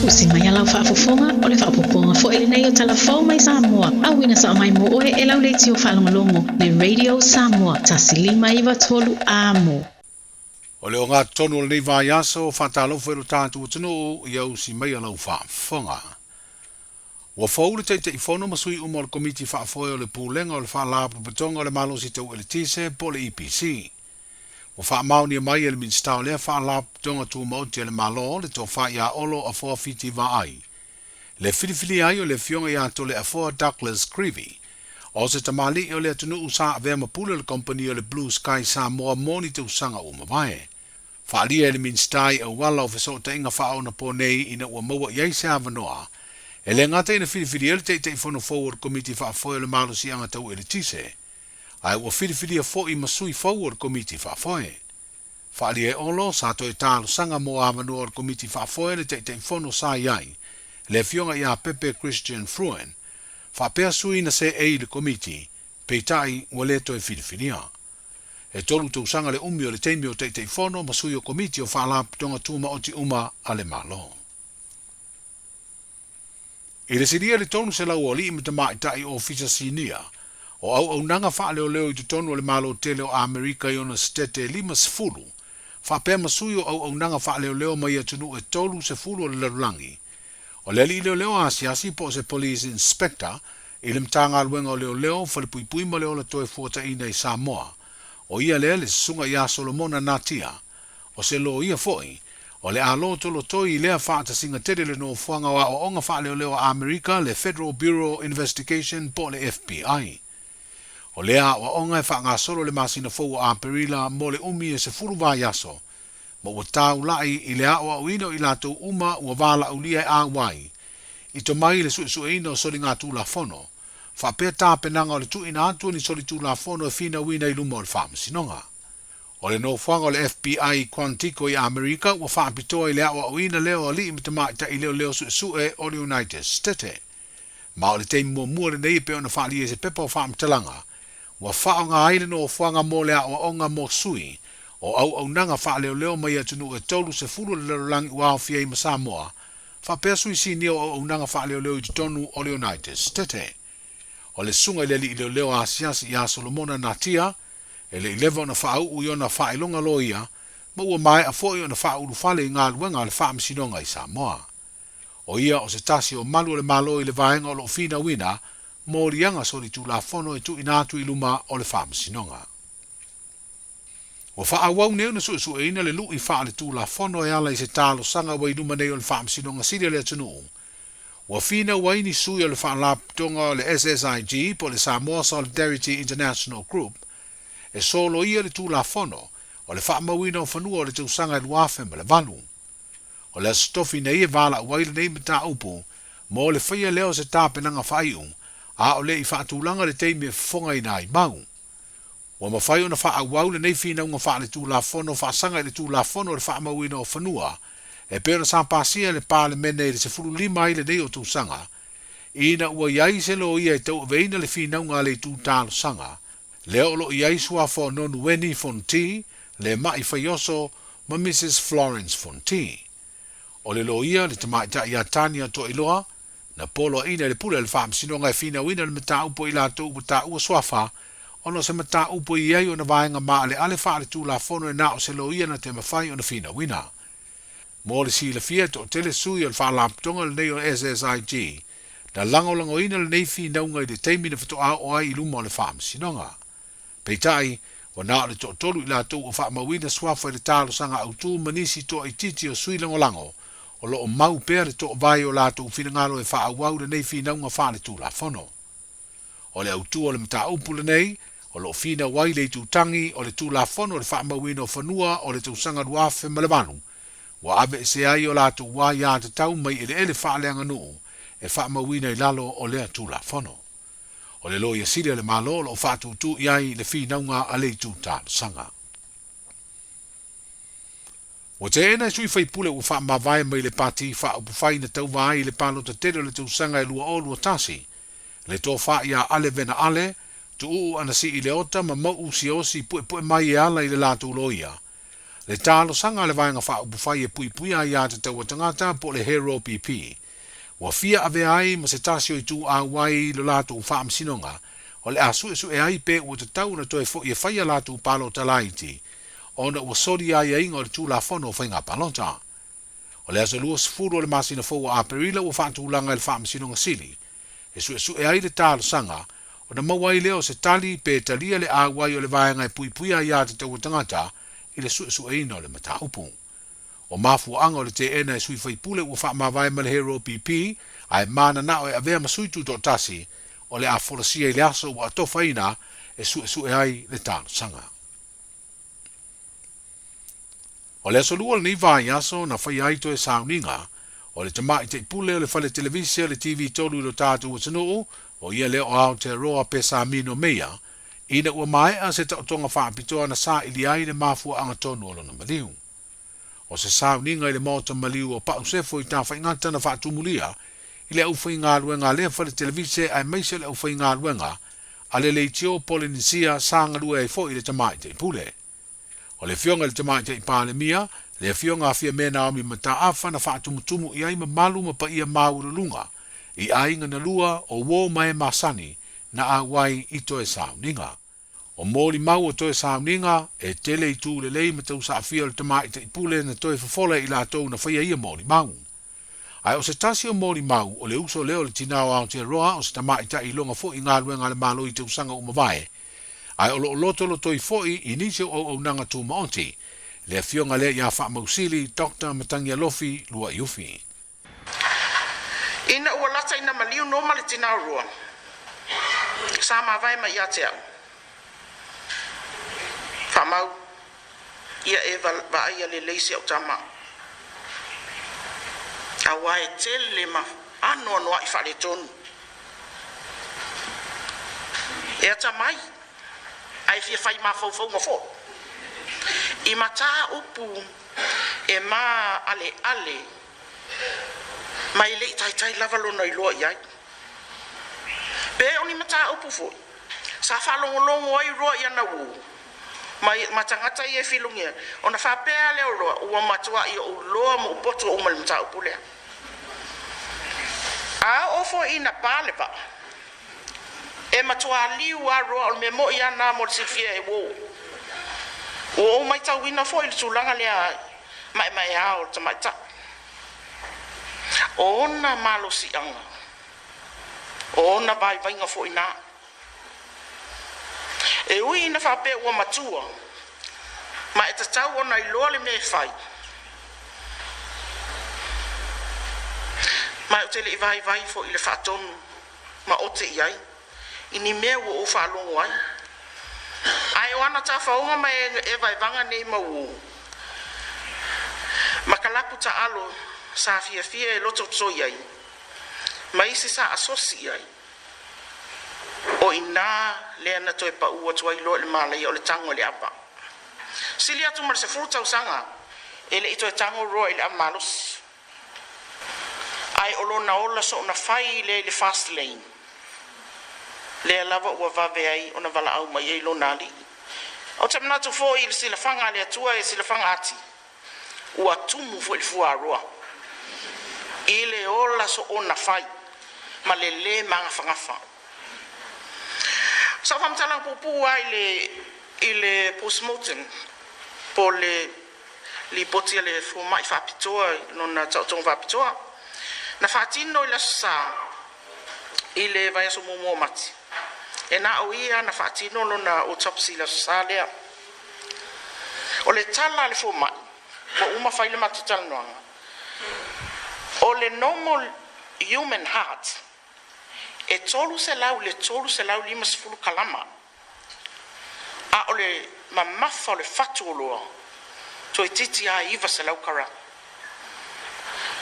Usi mai a lau faafofoga, o le faaopoopoga foi lenei o Tala Fou mai Samoa, auina sao mai mo oe e lau leitio faalogologo, le Radio Samoa 1 5 9 3 Amo. O le ogatotonu o lenei vaiaso, faatalofa i lo tatou atunuu, ia usi mai a lau faafofoga. Ua fou le Taitaifono ma sui uma o le Komiti Faafoe o le Pulega o le Faalapotopotoga o le Malosi Tau Eletise po o le EPC. Ua faamaonia mai e le Minisita o lea Faalapotopotoga Tumaoti a le Malo, le Tofa ia Olo Afoa Fiti Vaai, le filifilia ai o le Afioga ia Toleafoa Douglas Creevy, o se tamalii o le atunuu sa avea ma pule o le kamupani o le Blue Sky Samoa mo ni tausaga ua mavae. Faaalia e le Minisita i auala o fesootaiga faaonaponei ina ua maua i ai se avanoa e le gata ina filifilia le Taitaifono fou o le Komiti Faafoe o le Malosiaga Tau Eletise, ae ua filifilia foi ma sui fou o le Komiti Faafoe. Faaalia e Olo, sa toe talosaga mo avanoa o le Komiti Faafoe le Taitaifono sa i ai, le Afioga ia Pepe Christian Fruin, faapea sui na seei i le Komiti, peitai ua le toe filifilia. E 3 tausaga le umi o le taimi o Taitaifono ma sui o Komiti o Faalapotopotoga Tumaoti uma a le Malo. I le silia le 300 o alii ma tamaitai ofisa sinia o auaunaga faaleoleo i totonu o le Malo tele o Amerika i ona setete 50, faapea ma sui o auaunaga faaleoleo mai atunuu e 30 o le lalolagi. O le alii leoleo asiasi po o se police inspector i le Matagaluega o Leoleo, Falepuipui ma le Ola Toefuataiga i Samoa, o ia lea le Susuga ia Solomona Natia, o se loia foi, o le a lotolotoi i lea faatasiga tele le nofoaga o aoaoga faaleoleo a Amerika, le Federal Bureau Investigation po o le FBI. O lea aoaoga e faagasolo le masina fou o Aperila mo le umi e 10 vaiaso, ma ua taulai i le aoaoina o i latou uma ua valaaulia e auai i tomai le suesueina o soligatulafono, faapea tapenaga o le tuuina atu o ni solitulafono e finauina i luma o le faamasinoga. O le nofoaga o le FBI Quantico i Amerika ua faapitoa i le aoaoina lea o alii ma tamaitai leoleo suesue o le United States. Ma o le taimi muamua lenei e pei ona faaalia i se pepa o faamatalaga ua faaaoga ai le nofoaga mo le aoaoga mo sui o auaunaga faaleoleo mai atunuu e 30 o le lalolagi ua aofia ai ma Samoa, faapea sui sinia o auaunaga faaleoleo i totonu o le United States. O le susuga i le alii leoleo asiasi ia Solomona Natia, e le i leva ona faauu i ona faailoga loia, ma ua maea foi ona faaulufale i galuega a le faamasinoga i Samoa. O ia o se tasi o malu o le Malo i le vaega o loo finauina moliaga solitulafono e tuuina atu i luma o le faamasinoga. Ua faaauau nei ona suesueina le lui faaletulafono e ala i se talosaga ua i luma nei o le Faamasinoga Sili o le atunuu, ua finau ai ni sui o le faalapotopotoga o le SSIG po o le Samoa Solidarity International Group e soloia le Tulafono o le Faamauina o Fanua o le tausaga e 2008. O le Aso Tofi nei e valaau ai lenei mataupu mo le faia lea o se tapenaga faaiu, a o le i faatulaga le taimi e fofogaina ai mau. Ua mafai ona faaauau lenei finauga faaletulafono faasaga i le Tulafono o le Faamauina o Fanua e pei ona sa pasia e le Palemene i le 15 ai lenei o tausaga, ina ua i ai se loia e tauaveina le finauga a le itu talosaga, lea o loo i ai suafa o Nonueni Fonti, le Mai Faioso ma Mrs Florence Fonti. O le loia, le tamaitai ia Tania Toailoa, na poloaiina i le pule a le faamasinoga e finauina le mataupu i latou ua taua suafa, ona o se mataupu e i ai ona vaega maaleale faaletulafono e na o se loia na te mafai ona finauina. Mo le silafia, e toatele sui o le faalapotopotoga lenei o SSIG na lagolagoina lenei finauga i le taimi na faatoa oo ai i luma o le faamasinoga. Peitai, ua na o le toatolu i latou ua faamauina suafa i le talosaga autu ma nisi toaitiiti o sui lagolago o loo mau pea le toovae o latou finagalo e faaauau lenei finauga faaletulafono. O le autu o le mataupu lenei o loo finau ai le itutagi o le Tulafono o le Faamauina o Fanua o le tausaga 2008 ua aveesea ai o latou aiatatau mai eleele faaleaganuu e faamauina i lalo o lea Tulafono. O le Loia Sili a le Malo o loo faatūtū i ai le finauga a le itu talosaga. Ua teena e sui faipule ua faamavae mai le Pati Faaupufai na tauva ai i le palota tele o le tausaga e 2021, le Tofa ia Ale Vena Ale, Tuuu Anasii Leota ma Mau'u Siaosi Puepue mai e ala i le latou loia. Le talosaga a le Vaega Faaupufai e Puipuia Aiā Tatau a Tagata po o le HROPP, ua fia avea ai ma se tasi o itu auai i lo latou faamasinoga, o le a suesue ai pe ua tatau ona toe fo'i e fai a latou palota laiti, ona ua soli aiaiga o le Tulafono o Faiga Palota. O le aso 20 o le masina fou o Aperila ua faatulaga e le Faamasinoga Sili e suesue ai le talosaga, ona maua ai lea o se tali pe talia le auai o le Vaega e Puipuia Aiā Tatau a Tagata i le suesueina o le mataupu. O mafuaaga o le teena e sui faipule ua faamavae ma le HROPP ae mananao e avea ma sui tutoatasi o le a folasia i le aso ua atofaina e suesue ai le talosaga. O le aso Lua o lenei vaiaso na faia ai toe sauniga o le tamaitai pule o le fale televise o le TV3 i lo tatou atunuu, o ia lea o Aotearoa Pesamino Meia, ina ua maea se taotoga faapitoa na sailia ai le mafuaaga tonu o lona maliu. O se sauniga i le maota maliu o Pausefo i Tafaigata na faatumulia i le aufaigaluega a lea fale televise aemaise o le aufaigaluega a le Leitio Polenisia sa galue ai foi le tamaitai pule. O le Afioga i le Tamaitai Palemia, le Afioga a Fiame Naomi Mataafa na faatumutumu i ai mamalu ma paia maualuluga i aiga na lua o uo ma e masani na auai i toe sauniga. O molimau o toe sauniga, e tele itu lelei ma tausaafia o le tamaitai pule na toe fofola e i latou na faia ia molimau. Ae o se tasi o molimau, o le uso lea o le tina o Aotearoa, o se tamaitai iloga foi i galuega a le Malo i tausaga ua mavae, ae o lo o lotolotoi foi i nisi o auaunaga tumaoti, le afioga lea ia Faamausili Doctor Matagialofi Luaiufi. Ina ua lata ina maliu noma le tina o Rua, sa mavae mai ia te au. Faamau, ia e vaaia lelei si au tama, aua e tele ma anoanoai faaletonu. E atamai, ae fia fai mafaufauga foi. I mataupu e maaleale ma e le i taitai lava lona iloa i ai. Pe o ni mataupu foi sa faalogologo ai roa i ana uō ma tagata ia e filogia, ona faapea lea o roa, ua matuai ou iloa ma ou poto uma i le mataupu lea. A oo foi ina pa le vaa, e matua liu lava roa, o le mea moi lava lena mo le silafia e uō. Ua ou matauina foi le tulaga lea maemaea o le tamaitai. O ona malosiaga, o ona vaivaiga foi na. E ui ina faapea ua matua, ma e tatau ona iloa le mea e fai, ma ou te le i vaivai foi i le faatonu ma ote i ai, i ni mea ua ou faalogo ai. Ae o ana tafaoga ma e vaevaga nei mau ō, ma kalapu taalo sa fiafia e lototoi ai, ma isi sa asosi i ai. O i ina lea na toe pau atu ai loa i le malaia o le tago i le ava. Sili atu ma le 10 tausaga e le i toe tago roa i le ava malosi. Ae o lona ola soona fai lea i le fast lane. Lea lava ua vave ai ona valaau mai ai lona alii. Ou te manatu foi i le silafaga a le Atua e silafaga ati, ua tumu foi le fuaroa i le ola soona fai ma le lē magafagafa. Sa ou faamatalaga puupuu lava i le i le postmortem po o le lipoti a le fomai faapitoa i lona taotoga faapitoa na faatino i le Aso Sa i le vaiaso muamua o Mati. E na o ia na faatino lona autopsy i le Aso Sa lea. O le tala a le fomai, ua uma fai le matou talanoaga, o le normal human heart e 300 i le 350 kalama, a o le mamafa o le fatu o loa toeitiiti lava e 900 karama.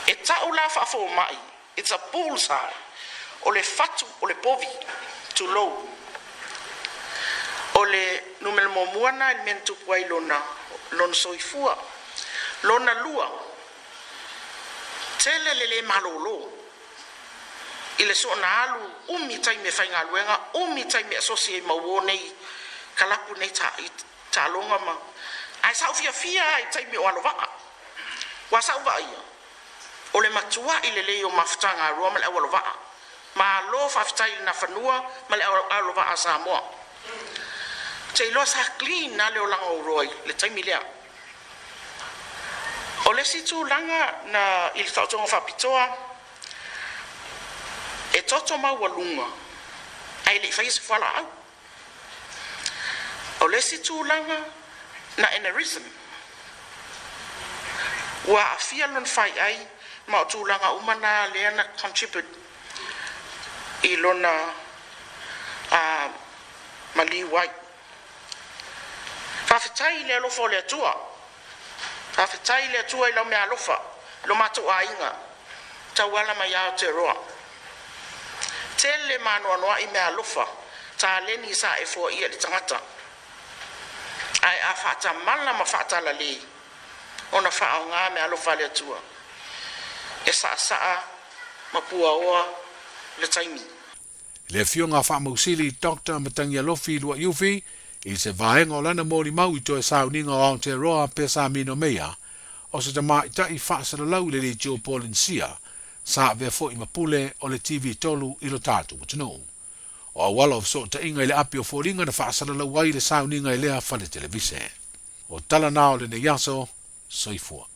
E tau la faafomai, it's a bullseye, o le fatu o le povi, tulou. O le numera muamua lena i le mea na tupu ai lona, lona soifua. Lona lua, tele le lē malōlō i le soona alu umi taimi e faigaluega, umi taimi e asosi ai ma uō nei kalapu nei ta, i taaloga ma, Ae sa ou fiafia lava i taimi o alova'a, ua sa ou vaaia o le matua'i lelei o mafutaga a Rua ma le au alova'a. Malo faafetai i le Nafanua ma le alova'a a Samoa. Ou te iloa sa clean lava le olaga o Rua i le taimi lea. O le isi tulaga na i le taotoga faapitoa, e toto maualuga ae le i faia se fualaau. O le isi tulaga na aneurysm ua aafia lona faiai ma o tulaga uma na lea na contribute i lona maliu ai. Faafetai i le alofa o le Atua, faafetai i le Atua i lau meaalofa i lo matou aiga tauala mai Aotearoa. Tele ma anoanoai meaalofa taleni sa e foaia i le tagata, ae a faatamala ma faatalale ona faaaoga meaalofa a le Atua e saasaa ma puaoa le taimi. Le Afioga a Faamausili Doctor Matagialofi Luaiufi i se vaega o lana molimau i toe sauniga o Aotearoa Pesamino Meia, o se tamaitai faasalalau i le Leitio Polenisia, sa avea foi ma pule o le TV 3 i lo tatou atunuu. O auala o fesootaiga i le api o foliga na faasalalau ai le sauniga i lea fale televise. O tala na o lenei aso, soifua.